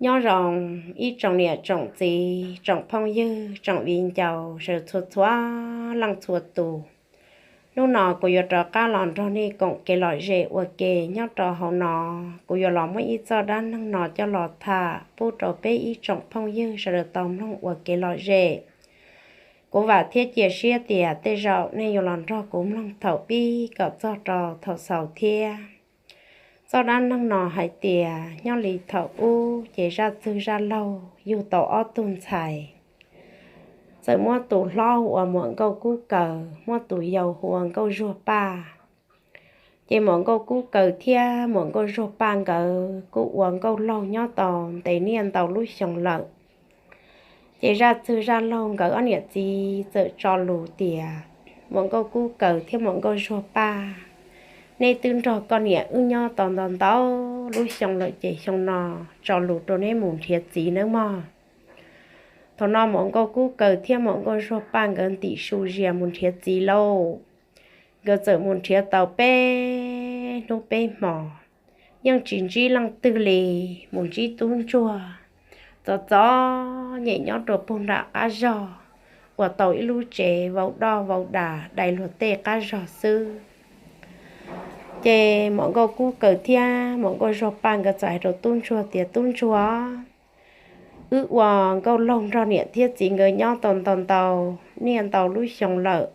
Nyob zoo ib tsoom niam tsoom txiv, tsoom phooj ywg, tsoom viv ncaus sawv txhua txhua leej txhua tus. Hnub no kuv yuav rov qab los nrog nej koom kev lom zem ua ke nyob rau hauv no. Kuv yuav los muab ib txoj dab neeg no coj los tham pub rau peb ib tsoom phooj ywg sawv daws tau mloog ua kev lom zem. Kuv vam thiab cia siab tias tej zaum nej yuav los nrog kuv mloog thaum pib kom txog rau thaum xaus thiab. Txoj dab neeg no hais tias nyob li thaum ub ces zaj txwg zaj laug yug tau ob tug ntxhais. Txawm muab tus hlob hu ua Muam Nkauj Kub Kaws, muab tus yau hu ua Nkauj Zuag Paj. Ces Muam Nkauj Kub Kaws thiab Muam Nkauj Zuag Paj nkawd kuj ua nkauj laug nyob tau ntev niaj ntau lub xyoo lawm. Ces zaj txwg zaj laug nkawd ob niam txiv txawm tso lus tias, Muam Nkauj Kub Kaws thiab Muam Nkauj Zuag Paj, neb twb nrog koj niam wb nyob tau ntau ntau lub xyoo lawm ces xyoo no tso lus rau neb mus nrhiav txiv nawb mog. Thaum no Muam Nkauj Kub Kaws thiab Muam Nkauj Zuag Paj nkawd ntim su zias mus nrhiav txiv lauj. Nkawd txawm mus nrhiav tau peb hnub peb hmos, yeej tsis ntsib leej twg li. Mus ntsib tub ntsuag txom txom nyem nyob rau puag nram qab zog, ua tau ib lub tsev vau doj vau das dai luag tej qab zog xwb. Ces Muam Nkauj Kub Kaws thiab Muam Nkauj Zuag Paj nkawd txawm hais rau tub ntsuag tias, Tub ntsuag, wb ua nkauj laug nrog niam thiab txiv nkawd nyob tau ntau ntau niaj ntau lub xyoo lawm.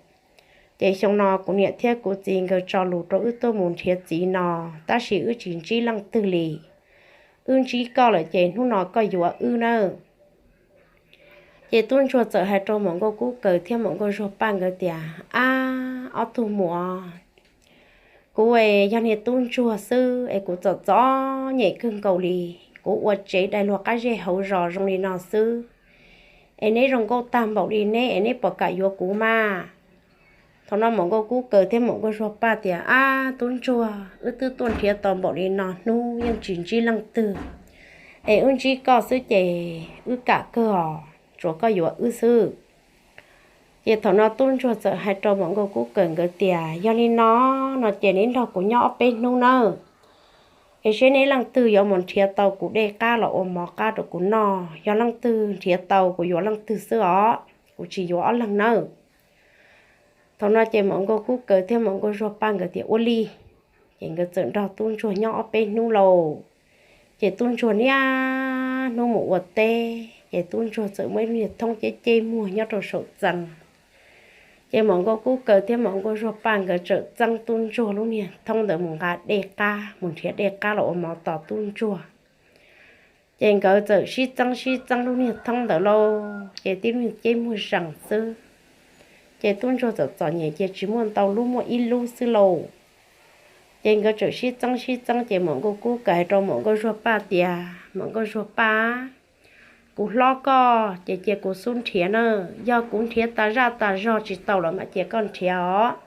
Ces xyoo no kuv niam thiab kuv txiv nkawd tso lus rau wb tuaj mus nrhiav txiv no, tab sis wb tsis ntsib leej twg li. Wb ntsib koj lawm ces hnub no koj yuav wb nawb. Ces tub ntsuag txawm hais rau Muam Nkauj Kub Kaws thiab Muam Nkauj Zuag Paj nkawd tias, Ab, ob tug muam, kuv es yog niag tub ntsuag xwb es kuv txom txom nyem kawg nkaus li. Kuv ua tsev dai luag qab zej hauv zos zoo li no xwb, es neb zoo nkauj tag npaum li neb es neb puas kam yuav kuv mas? Thaum no Muam Nkauj Kub Kaws thiab Muam Nkauj Zuag Paj tias, Ab tub ntsuag, wb twb tuaj nrhiav tau npaum li no hnub yeej tsis ntsib leej twg, es wb ntsib koj xwb ces wb kam kawg os, tsuav koj yuav wb xwb. Ces thaum no tub ntsuag txawm hais rau Muam Nkauj Kub Kaws nkawd tias, Yog li no, no ces neb nrog kuv nyob ob peb hnub nawb, es seb neb leej twg yuav mus nrhiav tau kuv dej qab los ua mov qab rau kuv noj. Yog leej twg nrhiav tau kuv yuav leej twg xwb os, kuv tsis yuav ob leeg nawb. Thaum no ces Muam Nkauj Kub Kaws thiab Muam Nkauj Zuag Paj nkawd tias, Ua li. Ces nkawd txawm nrog tub ntsuag nyob ob peb hnub lauj. Ces tub ntsuag niaj hnub mus ua teb, ces tub ntsuag txawm muaj ib lub niag thoob ceb ceb muag nyob rau saum txee. Ces Muam Nkauj Kub Kaws thiab Muam Nkauj Zuag Paj nkawd txawm txeeb tub ntsuag lub niag thoob ntawd mus nqa dej qab, mus nrhiav dej qab los ua mov tos tub ntsuag. Ces nkawd txawm sib txeeb sib txeeb lub niag thoob ntawd lauj, ces tib lub niag ceb muag zees xwb. Ces tub ntsuag txom txom nyem ces tsis muaj ntau lub, muaj ib lub xwb lauj. Ces nkawd txawm sib txeeb sib txeeb ces Muam Nkauj Kub Kaws hais rau Muam Nkauj Zuag Paj tias, Muam Nkauj Zuag Paj, kuv hlob koj ces cia kuv xub nrhiav na, yog kuv nrhiav tas zaj tas zog tsis tau lawm mas cia koj nrhiav os.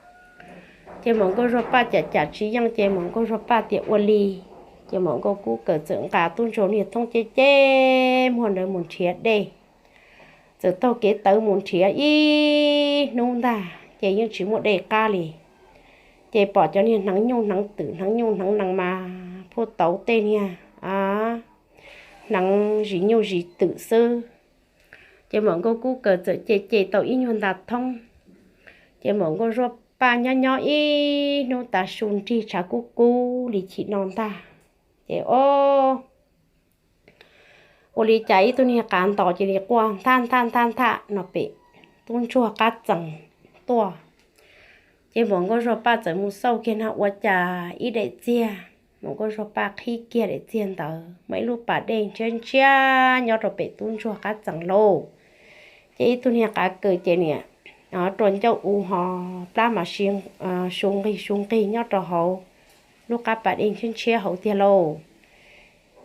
Ces Muam Nkauj Zuag Paj cam cam tsis yeej ces Muam Nkauj Zuag Paj tias, Ua li. Ces Muam Nkauj Kub Kaws txawm nqa tub ntsuag niag thoob ceb ceb muag ntawd mus nrhiav dej. Txawm taug kev tawv mus nrhiav ib hnub ntag ces yeej tsis muaj dej qab li. Ces pom cov niag hneev nyuj hneev twm, hneev nyuj hneev nees mas phuaj tauv tej niag hneev zis nyuj zis twm xwb. Ces Muam Nkauj Kub Kaws txawm ce ce tau ib nyuag nta thoob. Ces Muam Nkauj Zuag Paj nyob nyob ib hnub tav su nrig tshav kub kub li chim no ntag, ces o, ua li cas ib tug niag qav ntos cia li quaj nthaj nthaj nthaj nthaj no pem tub ntsuag qab txees tuaj. Ces Muam Nkauj Zuag Paj txawm mus xauj kiag no ua cas ib daim txiag, Muam Nkauj Zuag Paj qhib kiag daim txiag ntawd muaj ib lub pas dej ntshiab ntshiab nyob rau pem tub ntsuag qab txees lauj. Ces ib tug niag qav kaws ces niam rua ncauj u ho plab mas su nqig su nqig nyob rau hauv lub qab pas dej ntshiab ntshiab hauv tiag lauj.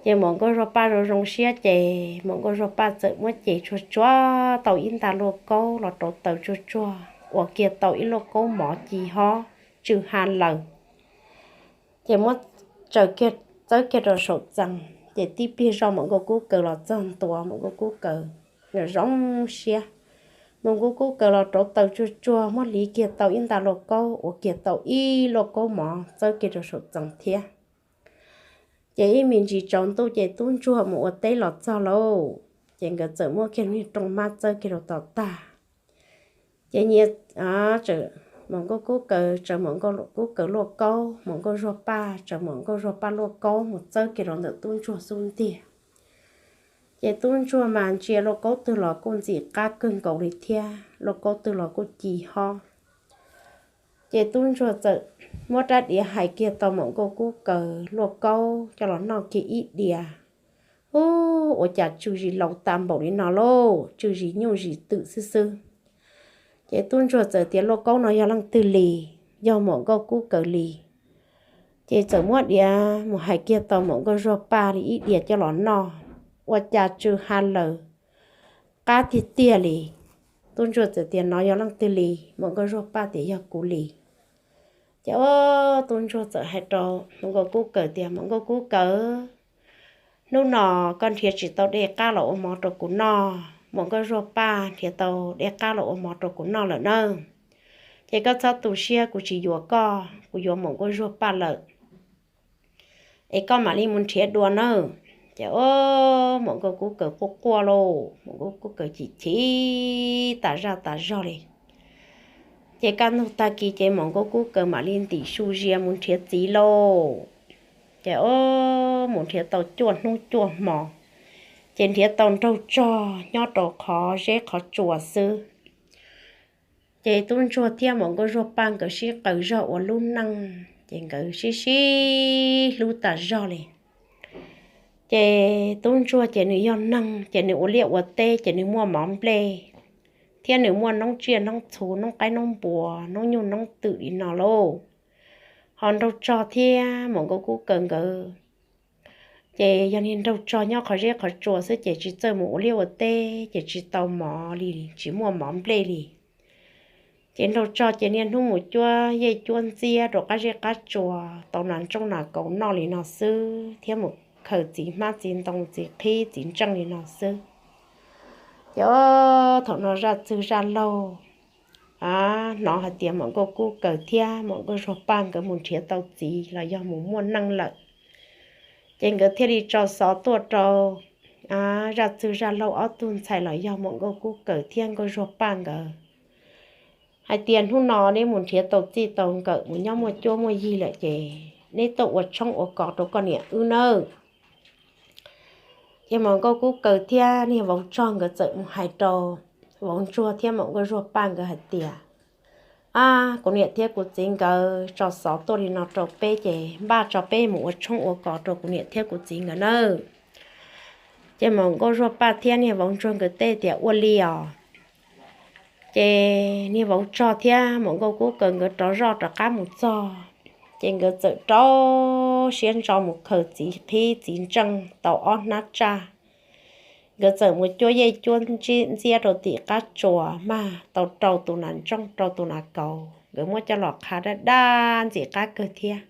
Ces Muam Nkauj Zuag Paj zoo zoo siab ces Muam Nkauj Zuag Paj txawm muab ces tsuag tsuag tau ib nta lauj kaub los rauv taws tsuag tsuag ua kiag tau ib lauj kaub mov ci hob tsw ha lawm. Ces muab tsaws kiag, txawb kiag rau saum txee, ces tib pliag zoj Muam Nkauj Kub Kaws los txog ntua, Muam Nkauj Kub Kaws zoo siab. Muam Nkauj Kub Kaws los rauv taws tsuag tsuag muab hliv kiag tau ib nta lauj kaub, ua kiag tau ib lauj kaub mov txawb kiag rau saum txee thiab. Ces ib me ntsis tsaus ntuj ces tub ntsuag mus ua teb los txog lauj, ces nkawd txawm muab kiag niag rooj mab txawb kiag rau tom tag. Ces nyias, maum nkauj kub kaws tsaws maum nkauj kub kaws luaj kaub, maum nkauj zuag paj tsaws maum nkauj zuag paj luaj kaub mus txawb kiag rau ntawm tub ntsuag xub ntiag. Ces tub ntsuag mas ntsia luaj kaub twg los kuj ntxim qab kawg nkaus li thiab, luaj kaub twg los kuj ci hob. Ces tub ntsuag txawm muab rab diav hais kiag tau maum nkauj kub kaws luaj kaub coj los noj kiag ib diav. Ub, ua cas tsw zis laus tas npaum li no lauj, tsw zis nyuj zis twm xwb xwb. Ces tub ntsuag txawm tias, luaj kaub no yog leej twg li? Yog maum nkauj kub kaws li. Ces txawm muab diav mus hais kiag tau maum nkauj zuag paj li ib diav coj los noj, ua cas tsw ha lawm qab tiag tiag li. Tub ntsuag txawm tias, no yog leej twg li? Maum nkauj zuag paj tias, yog kuv li. Ces tub ntsuag txawm hais rau maum nkauj kub kaws tias, maum nkauj kub kaws, hnub no koj nrhiav tsis tau dej qab los ua mov rau kuv noj, maum nkauj zuag paj nrhiav tau dej qab los ua mov rau kuv noj lawm nawb. Ces koj txhob tu siab, kuv tsis yuav koj, kuv yuav maum nkauj zuag paj lawm. Es koj mam li mus nrhiav dua nawb. Ces maum nkauj kub kaws quaj quaj lauj, maum nkauj kub kaws chim chim tas zaj tas zog li. Ces kaj ntug tag kis ces maum nkauj kub kaws mam li ntim su zias mus nrhiav txiv lauj. Ces mus nrhiav tau cuaj hnub cuaj hmo, ces nrhiav tau nraug tsog nyob rau qhov zeb qhov tsua xwb. Ces tub ntsuag thiab maum nkauj zuag paj nkawd sib qaws zog ua lub neej, ces nkawd sib sib hlub tas zog li. Ces tub ntsuag ces nws yog neeg ces nws ua liaj ua teb ces nws muaj mov nplej, thiab nws muaj noob tsiaj noob txhu noob qaib noob npua noob nyuj noob twm li no lauj. Ho nraug tsog thiab maum nkauj kub kaws nkawd ces yog niag nraug tsog nyob qhov zeb qhov tsua xwb ces tsis txawj mus ua liaj ua teb ces tsis tau mov li, tsis muaj mov nplej li. Ces nraug tsog ces niaj hnub mus cuab yej cuab ntxiab rau qab zeb qab tsua tau nas ntsooj nas kaus noj li no xwb thiab mus khaws txiv hmab txiv ntoo txiv qhib txiv ntseej li no xwb. Ces thaum no zaj txwg zaj laug hnov hais tias maum nkauj kub kaws thiab maum nkauj zuag paj nkawd mus nrhiav tau txiv los yog mus muaj neej lawm, ces nkawd thiaj li tso xov tuaj rau zaj txwg zaj laug ob tug ntxhais los yog maum nkauj kub kaws thiab nkauj zuag paj nkawd hais tias, hnub no neb mus nrhiav tau txij tau nkawm mus nyob muaj cuab muaj yig lawm ces neb tuaj ua tshoob ua kos rau koj niam wb nawb. Ces maum nkauj kub kaws thiab niag vauv tsog nkawd txawm mus hais rau vauv ntsuag thiab maum nkauj zuag paj nkawd hais tias, ab, kuv niam thiab kuv txiv nkawd tso xov tuaj li no rau peb ces npaj tso peb mus ua tshoob ua kos rau kuv niam thiab kuv txiv nkawd nawb. Ces maum nkauj zuag paj thiab niag vauv ntsuag nkawd teb tias, ua li os. Ces niag vauv tsog thiab maum nkauj kub kaws nkawd rov zoj rov qab mus txog, ces nkawd txawm rau siab ntso mus khaws txiv qhib txiv ntseej tau ob hnab tsaj. Nkawd txawm mus cuab yej cuab ntxiab rau tim qab tsuas mas tau rau tus nas ntsooj rau tus nas kaus, nkawd muab coj los qha daj daj ntxim qab kawg thiab.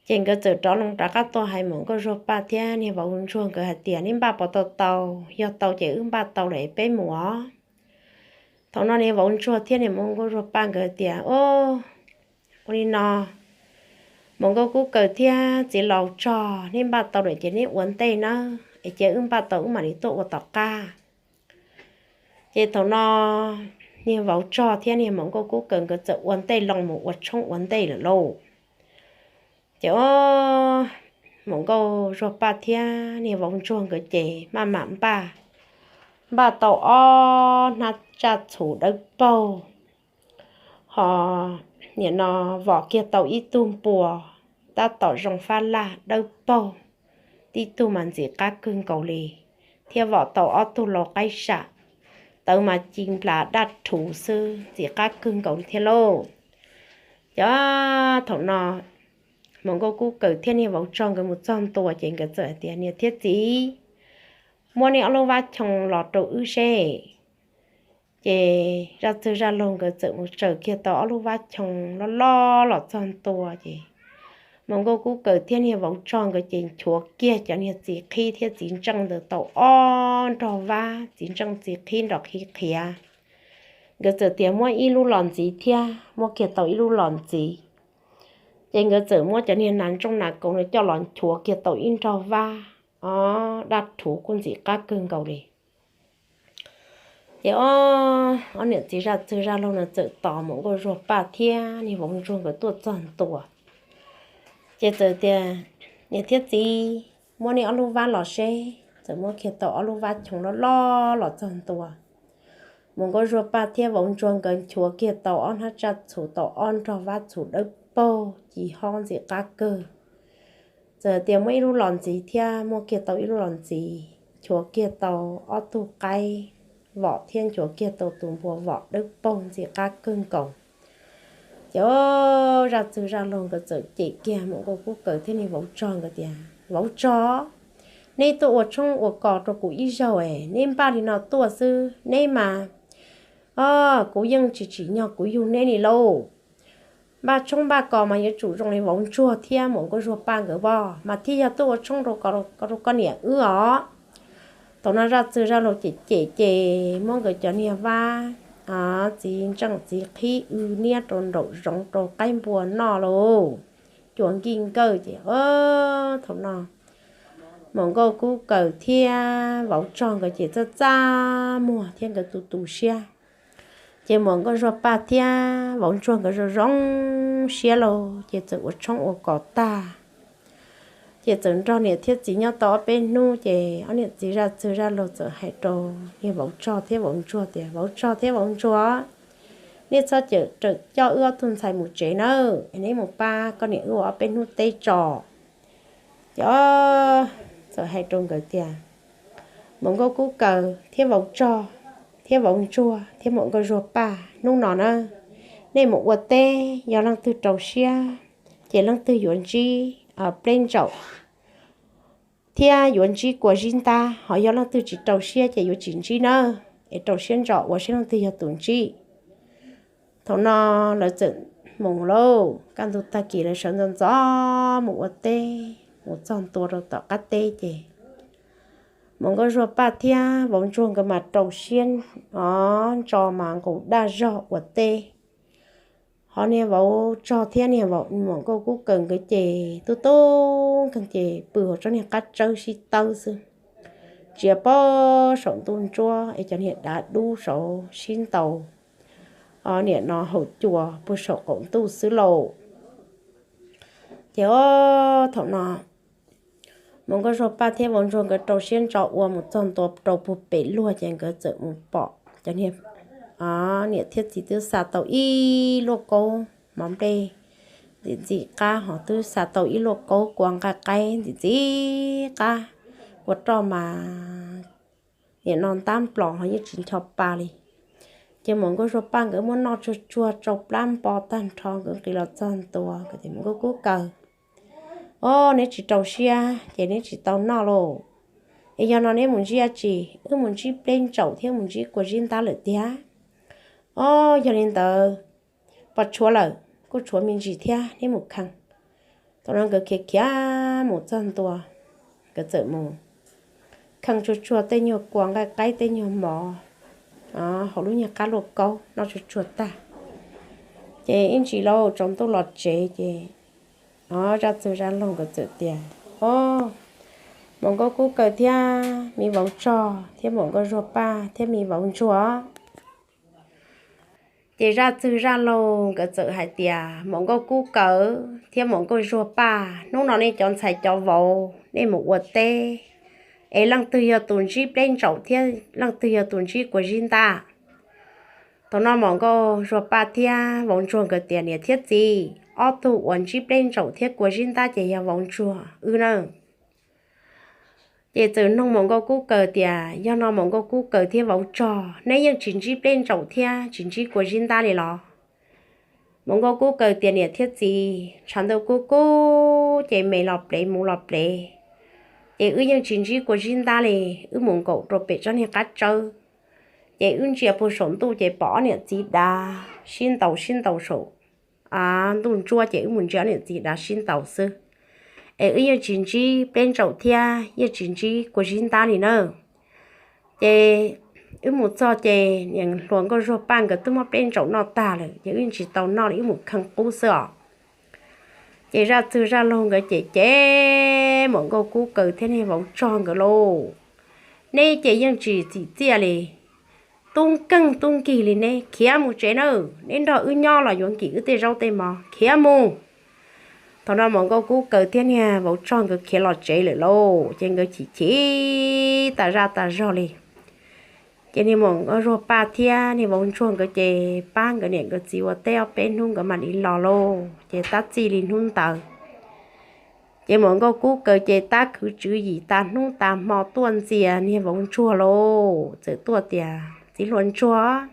Ces nkawd txawm rov loo rov qab tuaj hais maum nkauj zuag paj thiab niag vauv ntsuag nkawd hais tias, neb npaj puas tau tau? Yog tau ces wb npaj tau lawm peb mus os. Thaum no niag vauv ntsuag thiab niag maum nkauj zuag paj nkawd tias, o, ua li no, maum nkauj kub kaws thiab txiv laus tsog, neb npaj tau lawm ces neb ua ntej nawb es cia wb npaj tau wb mam li tuaj ua tom qab. Ces thaum no niag vauv tsog thiab niag maum nkauj kub kaws nkawd txawm ua ntej loo mus ua tshoob ua ntej lawm lauj. Ces o, maum nkauj zuag paj thiab niag vauv ntsuag nkawd ces maj mam npaj, npaj tau ob hnab tsaj txhu dawb paug, ho nim no vom kiag tau ib tug npua tab tom zoo fab laj dawb paug, tib tug mas ntxim qab kawg nkaus li, thiab vom tau ob tug lau qaib sam, tawv mas ci nplas daj rhuv xwb ntxim qab kawg nkaus li thiab lauj. Ces thaum no maum nkauj kub kaws thiab niag vauv tsog nkawd mus txog ntua ces nkawd txawm hais tias, niam thiab txiv, muab nej ob lub vab choo los rau wb seb. Ces zaj txwg zaj laug nkawd txawm mus tsaws kiag tau ob lub vab choo loj loj los txog ntua ces maum nkauj kub kaws thiab niag vauv tsog nkawd ces nchuav kiag cov niag txiv qhib thiab txiv ntseej ntawd tau ob nrog vab, txiv ntseej txiv qhib nrov qhi qhiav. Nkawd txawm tias muab ib lub los ntxiv thiab, muab kiag tau ib lub los ntxiv. Ces nkawd txawm muab cov niag nas ntsooj nas koov no coj los nchuav kiag tau ib nrog vab, o, daj rhuv kuj ntxim qab kawg nkaus li. Ces ob niam txiv zaj txwg zaj laug no txawm tos Muam Nkauj Zuag Paj thiab niag vauv ntsuag nkawd tuaj txog ntua. Ces txawm tias, Niam thiab txiv, muab nej ob lub vab los seb. Txawm muab kiag tau ob lub vab choov loj loj los txog ntua. Muam Nkauj Zuag Paj thiab vauv ntsuag nkawd nchuav kiag tau ob hnab tsaj txhuv tau ob nrog vab txhuv dawb paug ci hob ntxim qab kawg. Txawm tias muab ib lub los ntxiv thiab muab kiag tau ib lub los ntxiv, nchuav kiag tau ob tug qaib vom thiab nchuav kiag tau tus npua vom dawb paug ntxim qab kawg nkaus. Ces zaj txwg zaj laug nkawd txawm cem kiag Muam Nkauj Kub Kaws thiab niag vauv tsog nkawd tias, Vauv tsog, neb tuaj ua tshoob ua kos rau kuv ib zaug es neb npaj li no tuaj xwb neb mas, o, kuv yeej tsis tsim nyog kuv yug neb li lauj. Npaj tshoob npaj kos mas yuav tsum zoo li vauv ntsuag thiab Muam Nkauj Zuag Paj nkawd pab mas thiaj yog tuaj ua tshoob rau koj niam wb os. Thaum no zaj txwg zaj laug cem cem ces muab nkawd cov niag vab txiv ntseej txiv qhib w niab rau nraum zoov rau qaib npua noj lauj. Cua nkij nkawj ces thaum no Muam Nkauj Kub Kaws thiab vauv tsog nkawd ces txaj txaj muag thiab nkawd tu tu siab. Ces Muam Nkauj Zuag Paj thiab vauv ntsuag nkawd zoo zoo siab lauj, ces txawm ua tshoob ua kos tag. Ces txawm nrog niam thiab txiv nyob tau ob peb hnub ces ob niam txiv zaj txwg zaj laug txawm hais rau niag vauv tsog thiab vauv ntsuag tias, Vauv tsog thiab vauv ntsuag, nej txhob cawm rawm coj wb ob tug ntxhais mus tsev nawb, neb mus pab koj niam wb ua ob peb hnub teb tso. Ces txawm hais rau nkawd tias, Muam Nkauj Kub Kaws thiab vauv tsog thiab vauv ntsuag thiab Muam Nkauj Zuag Paj, hnub no na, nej mus ua teb, yog leej twg rau siab ces leej twg yuav ntsib pleb ntsaum thiab yuav ntsib kua zib ntab, ho yog leej twg tsis rau siab ces yuav tsis ntsib nawb, es rau siab ntso ua saib leej twg yog tus ntsib. Thaum no lawv txawm mus lauj, kaj ntug tag kis lawv sawv ntxov ntxov mus ua teb, mus txog ntua rau tom qab teb ces Muam Nkauj Zuag Paj thiab vauv ntsuag nkawd mas rau siab o ntso mas nqus daj zog ua teb. Ho niag vauv tsog thiab niag Muam Nkauj Kub Kaws nkawd ces tub tub nkeeg ces pw hauv tsob niag qab tsawb sib tawb xwb. Tsiav pob saum ntuj ntsuab es cov niag dav dub saud sib ntaus, o, niam no haus cua puag saum qaum ntuj xwb lauj. Ces o, thaum no Muam Nkauj Zuag Paj thiab vauv ntsuag nkawd rau siab ntso ua mus txog ntua rau puag pem luag ces nkawd txawm mus pom cov niam thiab txiv twb xa tau ib luaj kaub mov nplej ntxim ntxim qab, ho twb xa tau ib luaj kaub kua nqaij qaib ntxim ntxim qab, kua roj mas niam no ntab nplos ho yeej tsis ncho pa li. Ces Muam Nkauj Zuag Paj nkawd muab noj tsuag tsuag tsau plab npo tag nrho nkawd nqis los txog ntua, Muam Nkauj Kub Kaws, o, neb tsis rau siab ces neb tsis tau noj lauj. Es yog no neb mus ntsib dab tsi? Wb mus ntsib pleb ntsaum thiab mus ntsib kua zib ntab lawm tiag. O, yog li ntawd pos tshuav lawm kuj tshuav me ntsis thiab, neb mus kheej. Thaum no nkawd khiav khiav mus txog ntua, nkawd txawm mus kheej tsuag tsuag tej nyuag kua nqaij qaib tej nyuag mov hauv lub nyuag qab luaj kaub noj tsuag tsuag tag. Ces ib ntsis lauj tsaus ntuj los tsev ces o, zaj txwg zaj laug nkawd txawm tias, O, Muam Nkauj Kub Kaws thiab me vauv tsog thiab Muam Nkauj Zuag Paj thiab me vauv ntsuag. Ces zaj txwg zaj laug nkawd txawm hais tias, Muam Nkauj Kub Kaws thiab Muam Nkauj Zuag Paj, hnub no nej cov ntxhais cov vauv nej mus ua teb, es leej twg yog tus ntsib pleb ntsaum thiab leej twg yog tus ntsib kua zib ntab? Thaum no Muam Nkauj Zuag Paj thiab vauv ntsuag nkawd tias, Niam thiab txiv, ob tug uas ntsib pleb ntsaum thiab kua zib ntab ces yog vauv ntsuag wb na. Ces txawm noog Muam Nkauj Kub Kaws tias, Yog no Muam Nkauj Kub Kaws thiab vauv tsog, neb yeej tsis ntsib pleb ntsaum thiab tsis ntsib kua zib ntab li los? Muam Nkauj Kub Kaws tias, Niam thiab txiv, tshav ntuj kub kub ces me los plev mus los plev, ces wb yeej tsis ntsib kua zib ntab li. Wb mus nkaum rau pem tsob niag qab tsawb, ces wb ntsia puag saum ntuj ces pom ob niam txiv dav sib ntaus sib ntaus saum ntuj ntsuab, ces wb mus ntsia ob niam txiv dav sib ntaus xwb, es wb yeej tsis ntsib pleb ntsaum thiab yeej tsis ntsib kua zib ntab li na. Ces wb mus txog ces niam hluas Nkauj Zuag Paj nkawd twb muab pleb ntsaum noj tag lawm, ces wb yeej tsis tau noj li, wb mus kheej qub xwb os. Ces zaj txwg zaj laug nkawd cem cem Muam Nkauj Kub Kaws thiab niag vauv tsog nkawd lauj. Neb ces yeej tsis txim txiaj li, tub nkeeg tub nkig li, neb khiav mus tsev nawb, neb nrog wb nyob los yuav nkim wb tej zaub tej mov, khiav mus. Thaum no Muam Nkauj Kub Kaws thiab niag vauv tsog nkawd khiav los tsev lawm lauj, ces nkawd chim chim tas zaj tas zog li. Ces niag Muam Nkauj Zuag Paj thiab niag vauv ntsuag nkawd ces pab nkawd niam nkawd txiv ua teb ob peb hnub nkawd mam li los lauj. Ces tab txij li hnub ntawd ces Muam Nkauj Kub Kaws ces tab khwv tswv yim tas hnub tas hmo tuaj ntxias niag vauv ntsuag lauj. Txawm tuaj tias, Txiv hluas ntsuag,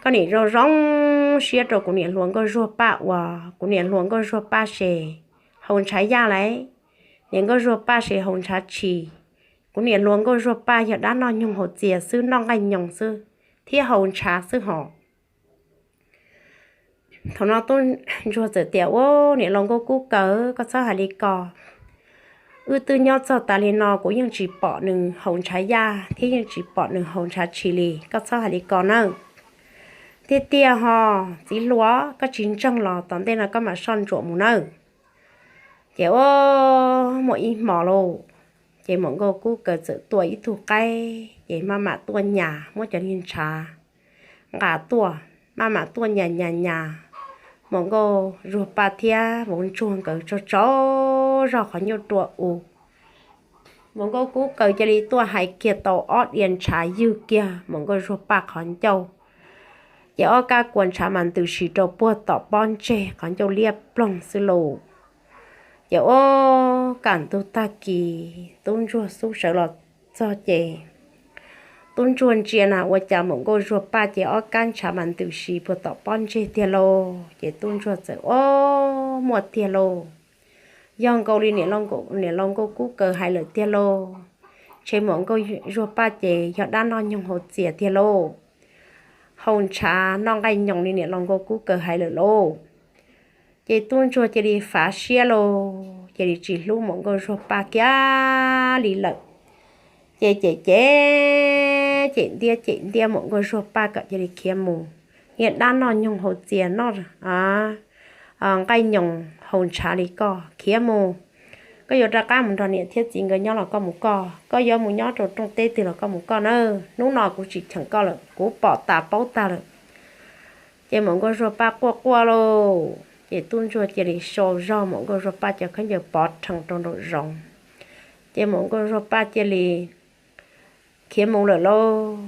koj niam zoo zoo siab rau kuv niam hluas Nkauj Zuag Paj uas kuv niam hluas Nkauj Zuag Paj se haus ntshav yaj lauj, niam Nkauj Zuag Paj se haus ntshav tshis. Kuv niam hluas Nkauj Zuag Paj yog dab noj nyoog haus txias xwb, noj nqaij nyoos xwb thiab haus ntshav xwb hos. Thaum no tub ntsuag txawm tias, Ua, niam laus Nkauj Kub Kaws, koj txhob hais li ko. Wb twb nyob txog tas li no kuv yeej tsis pom nws haus ntshav yaj thiab yeej tsis pom nws haus ntshav tshis li, koj txhob hais li ko nawb. Tiag tiag hos txiv hluas, koj tsis ntseeg los tom ntej no koj mam soj ntsuam mus nawb. Ces ua, muaj ib hmo lauj, ces Muam Nkauj Kub Kaws txawm tua ib tug qaib ces maj mam tuaj nyas, muab cov niag ntshav nqa tuaj, maj mam tuaj nyas nyas nyas. Muam Nkauj Zuag Paj thiab vauv ntsuag nkawd tsaug tsaug zog qhov ncauj rua u. Muam Nkauj Kub Kaws cia li tuaj hais kiag tau ob diav ntshav ywg kiag Muam Nkauj Zuag Paj qhov ncauj. Ces ob kab kua ntshav mas ntws si rau puag tom pob ntseg, qhov ncauj liab ploog xwb lauj. Ces ua, kaj ntug tag kis tub ntsuag xub sawv los txog ces tub ntsuag ntsia na ua cas Muam Nkauj Zuag Paj ces ob kab ntshav mas ntws si puag tom pob ntseg tiag lauj. Ces tub ntsuag txawm, Ua, muaj tiag lauj, yog nkaus li niam laus Nkauj Kub Kaws hais lawm tiag lauj. Ntshe Muam Nkauj Zuag Paj ces yog dab noj nyoog haus txias tiag lauj, haus ntshav noj nqaij nyoos li niam laus Nkauj Kub Kaws hais lawm lauj. Ces tub ntsuag cia li fav siab lauj, cia li tsis hlub Muam Nkauj Zuag Paj kiag li lawm. Ces cem cem, cem ntiab cem ntiab Muam Nkauj Zuag Paj kom cia li khiav mus, niag dab noj nyoog haus txias noj nqaij nyoos haus ntshav li koj, khiav mus. Koj yuav rov qab mus nrog niam thiab txiv nkawd nyob los koj mus koj, koj yuav mus nyob rau rooj teb twg los koj mus koj nawb, hnub no kuv tsis cheem koj lawm, kuv pom tas paub tag lawm. Ces Muam Nkauj Zuag Paj quaj quaj lauj, ces tub ntsuag cia li sau zog Muam Nkauj Zuag Paj cov khaub ncaws pov rhees rau nraum zoov. Ces Muam Nkauj Zuag Paj cia li khiav mus lawm lauj.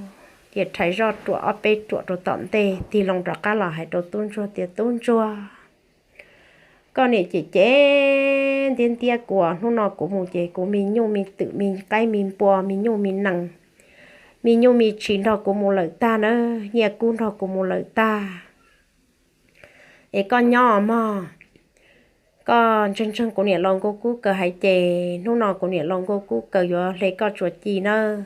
Ces rhais zoj ruam ob peb ruam rau tom ntej tig loo rov qab los hais rau tub ntsuag tias, Tub ntsuag, koj niam cem cem ntiab ntiab kuv, hnub no kuv mus ces kuv me nyuj me twm me qaib me npua me nyuj me nees, me nyuj me tshis nrog kuv mus lawm tag nawb, nyiaj kub nrog kuv mus lawm tag. Es koj nyob mog, koj ntseeg ntseeg kuv niam laus Nkauj Kub Kaws hais ces hnub no kuv niam laus Nkauj Kub Kaws yuav hle koj tsuas ci nawb.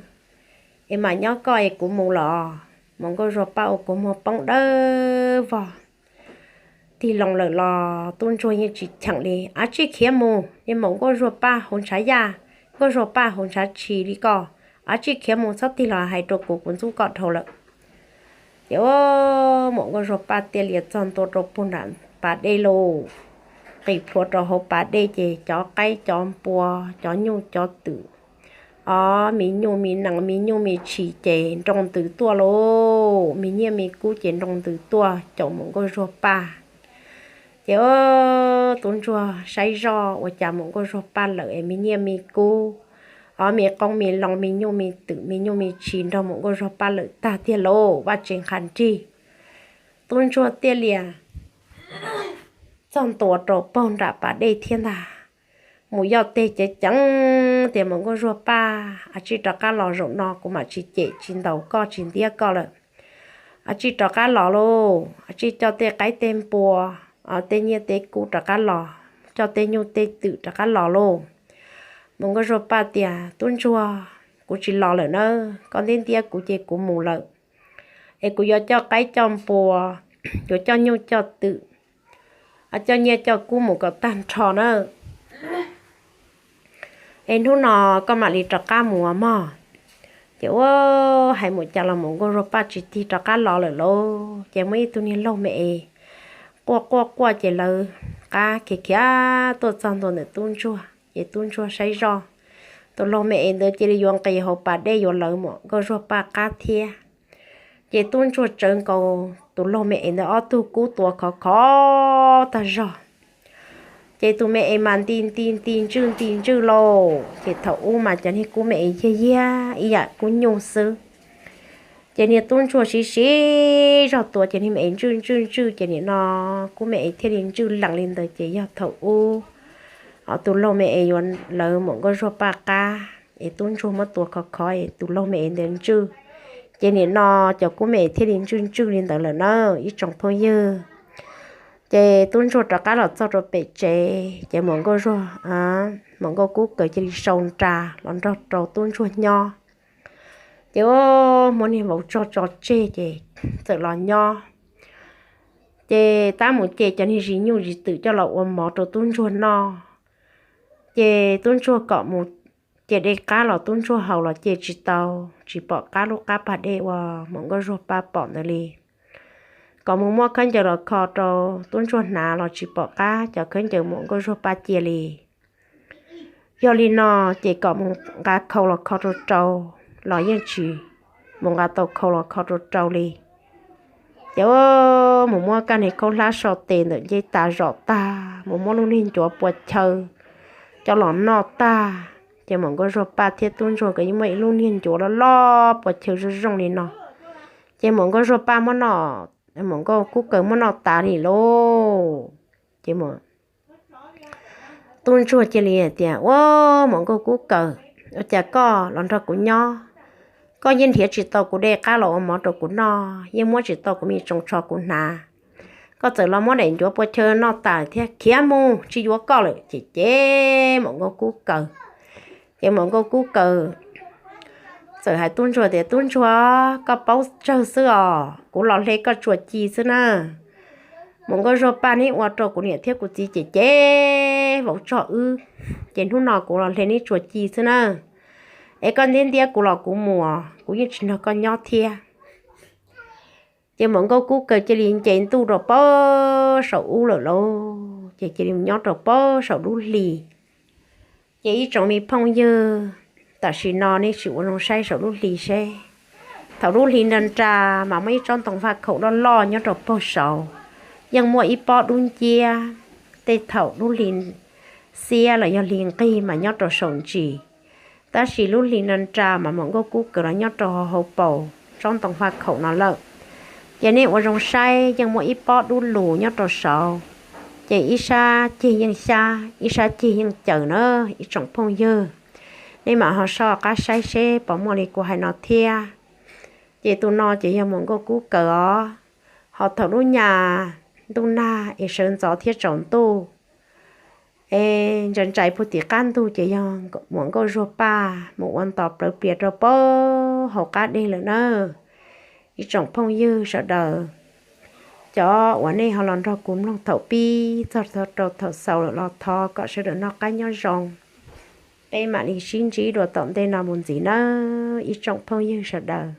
Es mam nyob koj es kuv mus los. Muam Nkauj Zuag Paj ua kua muag poob dawb vog. Tig loo lawm los tub ntsuag yeej tsis cheem li, Av tsij khiav mus, niag Muam Nkauj Zuag Paj haus ntshav yaj, Nkauj Zuag Paj haus ntshav tshis li koj, av tsij khiav mus, txhob tig los hais rau kuv, kuv ntxub koj dhau lawm. Ces ua, Muam Nkauj Zuag Paj tiaj lias txog ntua rau puag nram pas dej lauj. Qis plhuav rau hauv pas dej ces cov qaib cov npua, cov nyuj cov twm, o, me nyuj me nees me nyuj me tshis ces nroo ntws tuaj lauj, me nyiaj me kub ces nroo ntws tuaj caum Muam Nkauj Zuag Paj. Ces ua, tub ntsuag saib zoj ua cas Muam Nkauj Zuag Paj lawm es me nyiaj me kub, o, me qoob me loo me nyuj me twm me nyuj me tshis nrog Muam Nkauj Zuag Paj lawm tag tiag lauj, vaj tse nqha nrig. Tub ntsuag tiaj lias txog ntua rau puag nram pas dej thiab ntag. Mus yoj teg ceev ceev tias, Muam Nkauj Zuag Paj, av tsij rov qab los, zaum no kuv mam tsis cem tsis ntaus koj tsis ntiab koj lawm. Av tsij rov qab los lauj, av tsij coj tej qaib tej npua, tej nyiaj tej kub rov qab los, coj tej nyuj tej twm rov qab los lauj. Muam Nkauj Zuag Paj tias, Tub ntsuag, kuv tsis los lawm nawb, koj ntiab ntiab kuv ces kuv mus lawm. Es kuv yuav coj qaib coj npua, yuav coj nyuj coj twm, coj nyiaj coj kub mus kom tag nrho na. Es hnub no koj mam li rov qab mus mog. Ces ua, hais mus cas los Muam Nkauj Zuag Paj tsis tig rov qab los lawm lauj. Ces muaj ib tug niag laug me es quaj quaj quaj ces lawv qab khiav khiav tuaj txog ntua ntawm tub ntsuag ces tub ntsuag saib zoj, tus laug me es ntawd cia li yuav nqis hauv pas dej yuav lawv muam Nkauj Zuag Paj qab thiab. Ces tub ntsuag tsawv nkaus tus laug me es ntawd ob tug kub tua khov khov tag zog. Ces tus me es mas nti nti nti ntswj nti ntswj lauj, ces thaum ub mas cov niag kub me es yag yag ib yam kub nyuj xwb. Ces niag tub ntsuag siv siv zog tua ces niag me es ntswj ntswj ntswj ces nim no kub me es thiaj li ntswj lees li ntawd ces yog thaum ub tus laug me es yuav lawv muam Nkauj Zuag Paj qab es tub ntsuag muab tua khov khov es tus laug me es ntawd ntswj. Ces nim no cov kub me es thiaj li ntswj ntswj li ntawd lawm na ib tsoom phooj ywg. Ces tub ntsuag rov qab los txog rau pem tsev ces muam Nkauj Zuag, muam Nkauj Kub Kaws cia li sau nra los nrog rau tub ntsuag nyob. Ces ua muab niag vauv tsog tso tseg ces txawm los nyob. Ces tab mus ces cov niag zis nyuj zis twm coj los ua mov rau tub ntsuag noj. Ces tub ntsuag kom mus, ces de qab los tub ntsuag haus los ces tsis tau, tsis pom qab lub qab pas dej uas muam Nkauj Zuag Paj pom ntawd li. Kom mus muab khaub ncaws los kho rau tub ntsuag hnav los tsis pom qab cov khaub ncaws muam Nkauj Zuag Paj cia li. Yog li no ces kom mus nqa khau los kho rau rau los yeej tsis mus nqa tau khau los kho rau rau li. Ces mus muab kaj niag khaub hlab so tes ntawm ncej tas zom tag, mus muab lub niag ncuav pua chaw coj los noj tag. Ces muam Nkauj Zuag Paj thiab tub ntsuag nkawd yeej muaj ib lub niag ncuav loj loj pua chaw zoo zoo li no. Ces muam Nkauj Zuag Paj muab noj, muam Nkauj Kub Kaws muab noj tas li lauj. Ces tub ntsuag cia li hais tias, Ua, muam Nkauj Kub Kaws, ua cas koj los nrog kuv nyob, koj yeej nrhiav tsis tau kuv de qab los ua mov rau kuv noj, yeej muab tsis tau kuv me tsoos tsho kuv hnav. Koj txawm los muab daim ncuav pua chaw noj tas thiab, khiav mus tsis yuav koj lawm. Ces ces muam Nkauj Kub Kaws, ces muam Nkauj Kub Kaws txawm hais tub ntsuag tias, Tub ntsuag, koj paub tsawg xwb os, kuv los hle koj tsuas ci xwb na. Muam Nkauj Zuag Paj neb ua rau kuv niam thiab kuv txiv ces ces vauv tsog wb, ces hnub no kuv los hle neb tsuas ci xwb na. Es koj ntiab ntiab kuv los kuv mus, kuv yeej tsis nrog koj nyob thiab. Ces muam Nkauj Kub Kaws cia li nce ntuj rau pem saum ub lawm lauj, ces cia li nyob rau pem saum lub hli. Ces ib tsoom me phooj ywg, tam sim no nej sim ua zoo saib saum lub hli seb. Thaum lub hli nra nra mas muaj ib tsob ntoo vaj khaum loj loj nyob rau pem saud, yeej muaj ib pob dub nciab. Tej thaum lub hli xiab los yog hli nqig mas nyob rau saum ntsis, tab sis lub hli nra nra mas muam Nkauj Kub Kaws los nyob rau hauv paus tsob ntoo vaj khaum no lawm. Ces nej ua zoo saib yeej muaj ib pob dub lug nyob rau saud, ces ib sab ceg yeej xyab, ib sab ceg yeej caws na ib tsoom phooj ywg. Nej mam ho soj qab saib seb puas muaj li kuv hais no thiab. Ces tus no ces yog muam Nkauj Kub Kaws os. Ho thaum lub nyas ntuj nag es sawv ntxov thiab tsaus ntuj es ntsa ntsais puag tim qab ntug ces yog muam Nkauj Zuag Paj mus ua ntos plawv plias rau pem hauv qab deg lawm na. Ib tsoom phooj ywg sawv daws, cov uas nej ho los nrog kuv mloog thaum pib txog rau thaum xaus lawm los thov kom sawv daws noj qab nyob zoo. Peb mam li sib ntsib dua tom ntej no mus ntxiv nawb ib tsoom phooj ywg sawv daws.